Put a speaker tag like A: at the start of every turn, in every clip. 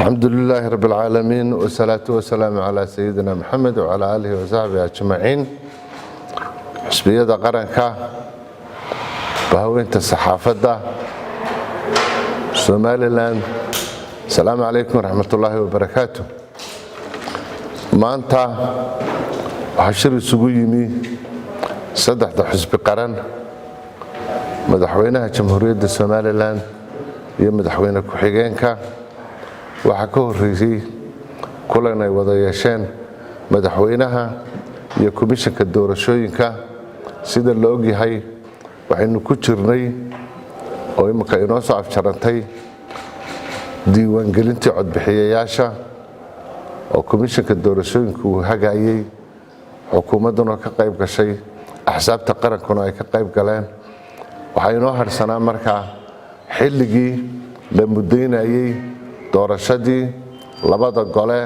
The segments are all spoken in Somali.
A: الحمد لله رب العالمين، والصلاة والسلام على سيدنا محمد وعلى آله وصحبه أجمعين. Xisbiyada qaranka, bahweynta saxaafadda Somaliland, asalaamu calaykum waraxmatullaahi wabarakaatu. Maanta waxaa shir isugu yimi saddexda xisbi qaran, madaxweynaha Jamhuuriyadda Somaliland iyo madaxweyne ku-xigeenka. Waxaa ka horreysay kulan ay wada yeesheen madaxweynaha iyo komishanka doorashooyinka. Sida la ogyahay, waxaynu ku jirnay oo imminka inoo soo afjarantay diiwaangelintii codbixiyayaasha oo komishanka doorashooyinka uu hagayey, xukuumadduna ka qayb gashay, axsaabta qarankuna ay ka qayb galeen. Waxaa inoo harsanaa markaa xilligii la muddaynayey doorashadii labada gole,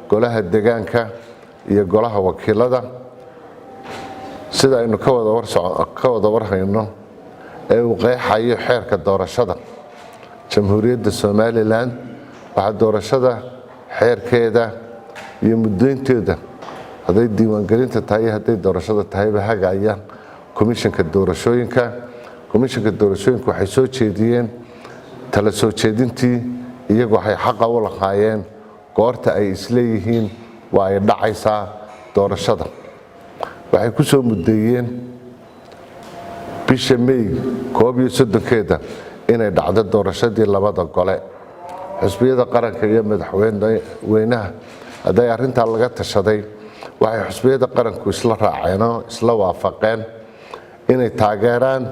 A: golaha degaanka iyo golaha wakiilada. Sida aynu ka wada warhayno ee uu qeexayo xeerka doorashada Jamhuuriyadda Somaliland, waxaa doorashada xeerkeeda iyo muddaynteeda, hadday diiwaangelinta tahay iyo hadday doorashada tahayba, hagaya komishanka doorashooyinka. Komishanka doorashooyinka waxay soo jeediyeen tala soo jeedintii iyagu waxay xaqa u lahaayeen goorta ay isleeyihiin waa ay dhacaysaa doorashada. Waxay ku soo muddeeyeen bisha May 31-keeda inay dhacdo doorashadii labada gole. Xusbiyada qaranka iyo madaxweynaha hadday arrintaa laga tashaday, waxay xusbiyada qaranku isla raaceen oo isla waafaqeen inay taageeraan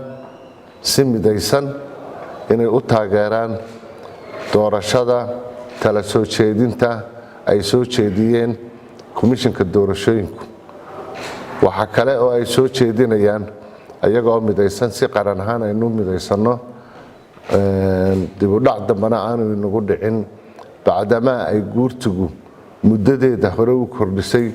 A: si midaysan, inay u taageeraan doorashada tala soo jeedinta ay soo jeediyeen komishanka doorashooyinku. Waxaa kale oo ay soo jeedinayaan, iyagoo midaysan, si qaran ahaan aynu midaysanno, dibudhac dambena aanu inagu dhicin, bacdamaa ay guurtigu muddadeeda hore u kordhisay,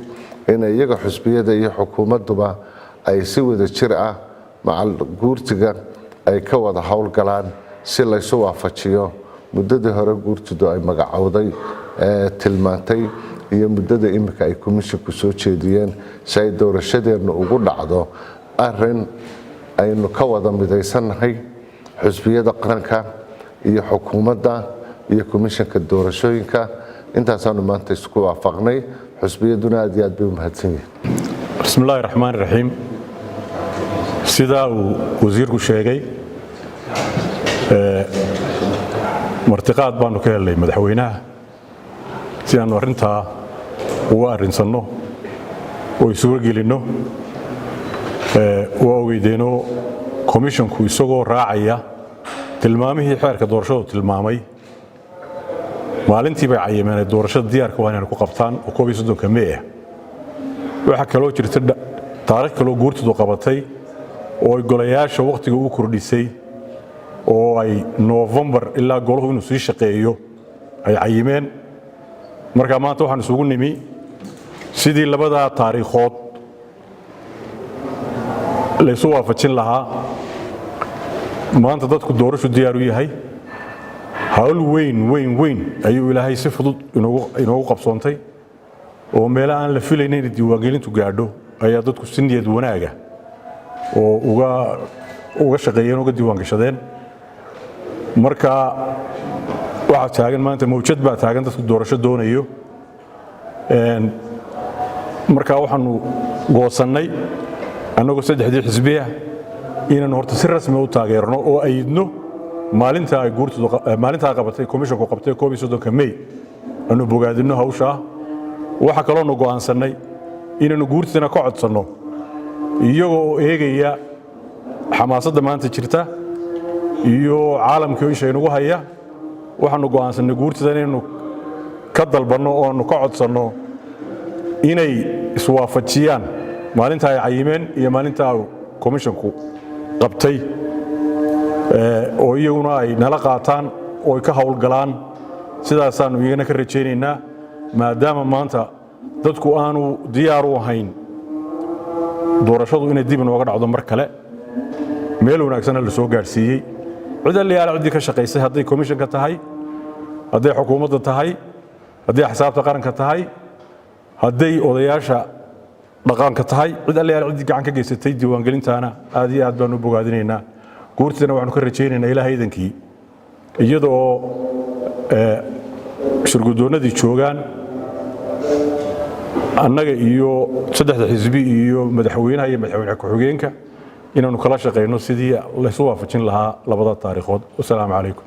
A: in iyaga xusbiyada iyo xukuumadduba ay si wada jir ah macal guurtiga ay ka wada howlgalaan si laysu waafajiyo muddadii hore guurtidu ay magacowday ee tilmaantay iyo muddada iminka ay komishinku soo jeediyeen, si ay doorashadeennu ugu dhacdo arin aynu ka wada midaysannahay, xusbiyada qaranka iyo xukuumadda iyo komishanka doorashooyinka. Intaasaanu maanta isku waafaqnay. Xusbiyaduna aad iyo aad bay u mahadsan yihiin.
B: Bismi illaahi raxmaan raxiim. Sidaa uu wasiirku sheegay, martiqaad baanu ka helnay madaxweynaha si aannu arrintaa uga arrinsanno oo isuga gelinno. Waa ogeydeenoo komishonku isagoo raacaya tilmaamihii xeerka doorashadu tilmaamay, maalintii bay cayimeen doorashada diyaarka waa inay ku qabtaan oo 31-ka May ah. Waxaa kaloo jirta taarikh kaloo guurtidu qabatay oo ay golayaasha wakhtiga u kordhisay oo ay Noofembar ilaa golahu inuu sii shaqeeyo ay cayimeen. Marka maanta waxaan isugu nimi sidii labadaa taariikhood laysu waafajin lahaa. Maanta dadku doorashu diyaar u yahay. Hawl weyn weyn weyn ayuu Ilaahay si fudud inoogu qabsoontay, oo meelo aan la filayn inay diiwaangelintu gaadho ayaa dadku si niyad wanaaga oo uga shaqeeyeen, uga diiwaangashadeen. Marka waxaa taagan maanta mawjad baa taagan dadku doorasho doonayo. Marka waxaanu goosannay annagoo saddexdii xisbiya inaannu horta si rasmi u taageerno oo ayidno maalinta ay guurtidu, maalintaa qabatay komishanku qabtay, 31-ka May, aanu bogaadinno hawshaa. Waxaa kaloonu go'aansannay inaannu guurtidana ka codsanno, iyagoo oo eegaya xamaasadda maanta jirta iyo caalamkii isha inagu haya. Waxaannu go'aansannay guurtida inaynu ka dalbanno oo aanu ka codsanno inay iswaafajiyaan maalinta ay cayimeen iyo maalinta komishanku qabtay, oo iyaguna ay nala qaataan oo ay ka howlgalaan. Sidaasaannu iyagana ka rajaynaynaa, maadaama maanta dadku aanu diyaar u ahayn doorashadu inay dib inooga dhacdo mar kale. Meel wanaagsana la soo gaadhsiiyey. Cid alliyaala ciddii ka shaqaysay, hadday komishanka tahay, hadday xukuumadda tahay. Haddii axsaabta qaranka tahay, hadday odayaasha dhaqanka tahay, cid allayaal ciddii gacan ka geysatay diiwaangelintaana aad iyo aad baanu u bogaadinaynaa. Guurtidana waxaanu ka rajaynaynaa, Ilaah idankii, iyada oo shirgudoonnadii joogaan, annaga iyo saddexda xisbi iyo madaxweynaha iyo madaxweyne ku-xigeenka, inaanu kala shaqayno sidii laysu waafajin lahaa labada taariikhood. Wasalaamu calaykum.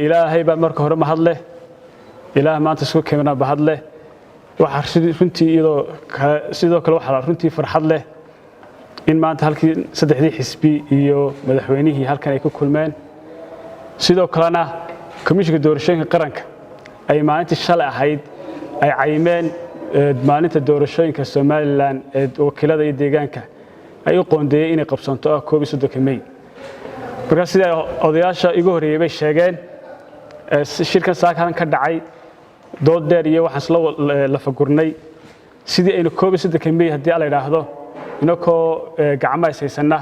C: Ilaahay baa marka hore mahad leh. Ilaah maanta isku keena mahad leh. Waxaa runtii iyadoo sidoo kale waxaa runtii farxad leh in maanta halkii saddexdii xisbi iyo madaxweynihii halkan ay ku kulmeen, sidoo kalena Komishinka Doorashooyinka Qaranka ay maalintii shalay ahayd ay cayimeen maalinta doorashooyinka Somaliland ee wakiilada iyo deegaanka ay u qoondeeyeen inay qabsanto, ah 31-ka Mey. Markaa sida odayaasha igu horreeyey bay sheegeen, shirkan saaka halkan ka dhacay dood dheer iyo waxaan isla lafagurnay sidii aynu 31-ka Mey, haddii ala idhaahdo, inakoo gacmaha is haysanna,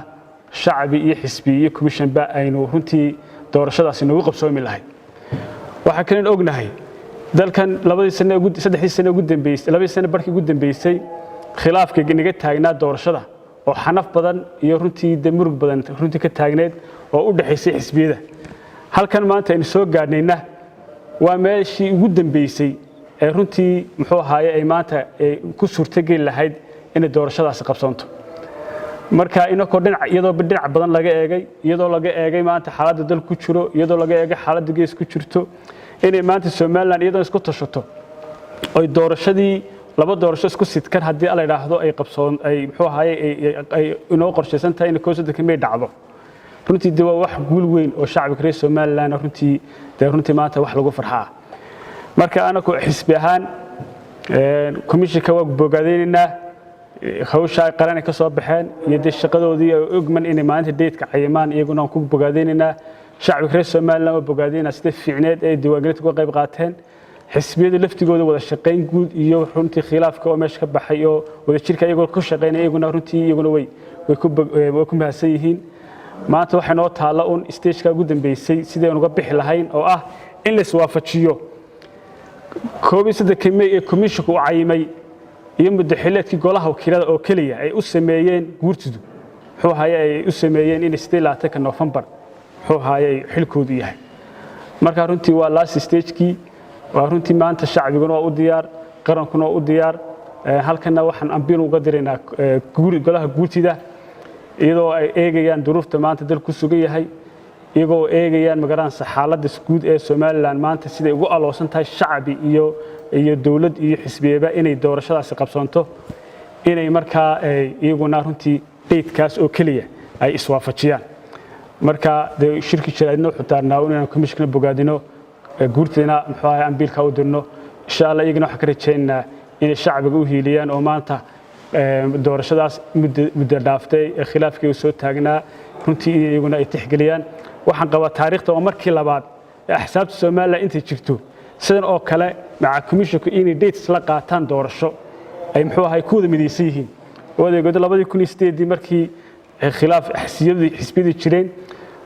C: shacbi iyo xisbi iyo komishanba, aynu runtii doorashadaasi noogu qabsoomi lahayd. Waxaa kalen ognahay dalkan labadii sane, saddexdii sane ugu dambeysay, labadii sane barkii ugu dambeysay, khilaafka naga taagnaa doorashada oo xanaf badan iyo runtii de murug badan runtii ka taagneed oo u dhexaysay xisbiyada. Halkan maanta aynu soo gaadhnayna waa meeshii ugu dambeysay ee runtii, muxuu ahaaye, ay maanta ku suurtogeli lahayd inay doorashadaasi qabsoonto. Marka inakoo dhinac, iyadoo dhinac badan laga eegay, iyadoo laga eegay maanta xaaladda dal ku jiro, iyadoo laga eegay xaaladda gees ku jirto, inay maanta Somaliland iyadoo isku tashato oy doorashadii laba doorasho isku sidkan, haddii la idhaahdo, ay qabsoon, ay, muxuu ahaaye, ay inoo qorshaysan tahay inay 31-ka May dhacdo, runtii de waa wax guul weyn oo shacabka reer Somaliland runtii dee runtii maanta wax lagu farxaa. Marka anaku xisbi ahaan komishinka waa bogaadaynaynaa hawsha ay qaran ay ka soo baxeen iyo dee shaqadoodii ay ogman inay maalinta date-ka cayimaan, iyaguna aan ku bogaadaynaynaa. Shacabka reer Somaliland waa bogaadaynaa sida fiicneed ee diiwaangelinta uga qayb qaateen. Xisbiyadu laftigooda wada shaqayn guud iyo runtii khilaafka oo meesha ka baxay oo wadajirka iyagoo ku shaqaynaya, iyaguna runtii iyaguna way ku mahadsan yihiin. Maanta waxay noo taalla un stage-ka ugu dambeysay sidii aan uga bixi lahayn, oo ah in la iswaafajiyo 31-ka Mey ee komishinku u cayimay iyo muddo xileedkii golaha wakiilada oo keliya ay u sameeyeen guurtidu, muxuu ahaye, ay u sameeyeen inay 28-ka Noofembar, muxuu ahaye, xilkoodu yahay. Marka runtii waa last stage-kii. Waa runtii maanta shacbiguna waa u diyaar, qarankuna waa u diyaar. Halkana waxaan ambiil uga diraynaa golaha guurtida, iyadoo ay eegayaan duruufta maanta dalku ku sugan yahay, iyagoo eegayaan magaranaysa xaaladda guud ee Somaliland maanta siday ugu aloosan tahay shacbi iyo dowlad iyo xisbiyeba inay doorashadaasi qabsoonto, inay markaa iyaguna runtii date-kaas oo keliya ay iswaafajiyaan. Marka dee shirki jaraa'idna wuxuu taarnaa inaan komishinkana bogaadino, guurtidana, muxuu ahay, ambiilka u dirno. Insha Allah iyagana waxaan ka rajaynaynaa inay shacbiga u hiiliyaan oo maanta doorashadaas muddo dhaaftay ee khilaafkii uu soo taagnaa runtii in iyaguna ay tixgeliyaan. Waxaan qabaa taariikhda waa markii labaad ee axsaabta Somaliland intay jirto sidan oo kale maca komishinku inay dates la qaataan doorasho ay, muxuu ahay, ku wada midaysan yihiin. Oo adeegoodo 2008-dii markii khilaaf xisbiyadii jireen,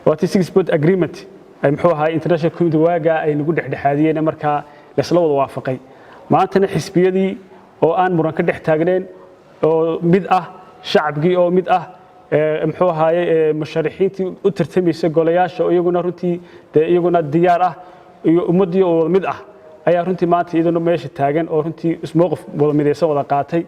C: waa tii six point agreement ay, muxuu ahay, international community waagaa ay nagu dhexdhexaadiyeen, markaa laysla wada waafaqay. Maantana xisbiyadii oo aan muran ka dhex taagneen oo mid ah, shacabkii oo mid ah, muxuu ahaaye, musharaxiintii u tartamaysa golayaasha oo iyaguna runtii dee iyaguna diyaar ah, iyo ummaddii oo wada mid ah ayaa runtii maanta iyaduna meesha taagan oo runtii ismowqif wada midaysan wada qaatay.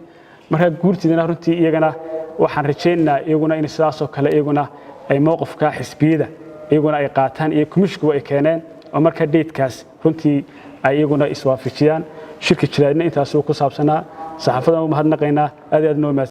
C: Marka guurtidana runtii iyagana waxaan rajaynaynaa iyaguna in sidaasoo kale iyaguna ay mowqifka xisbiyada iyaguna ay qaataan iyo komishkuba ay keeneen, oo marka date-kaas runtii ay iyaguna iswaafajiyaan. Shirka jiraadna intaasuu ku saabsanaa. Saxaafadan u mahadnaqaynaa, aad iyo aad noo mahadsan.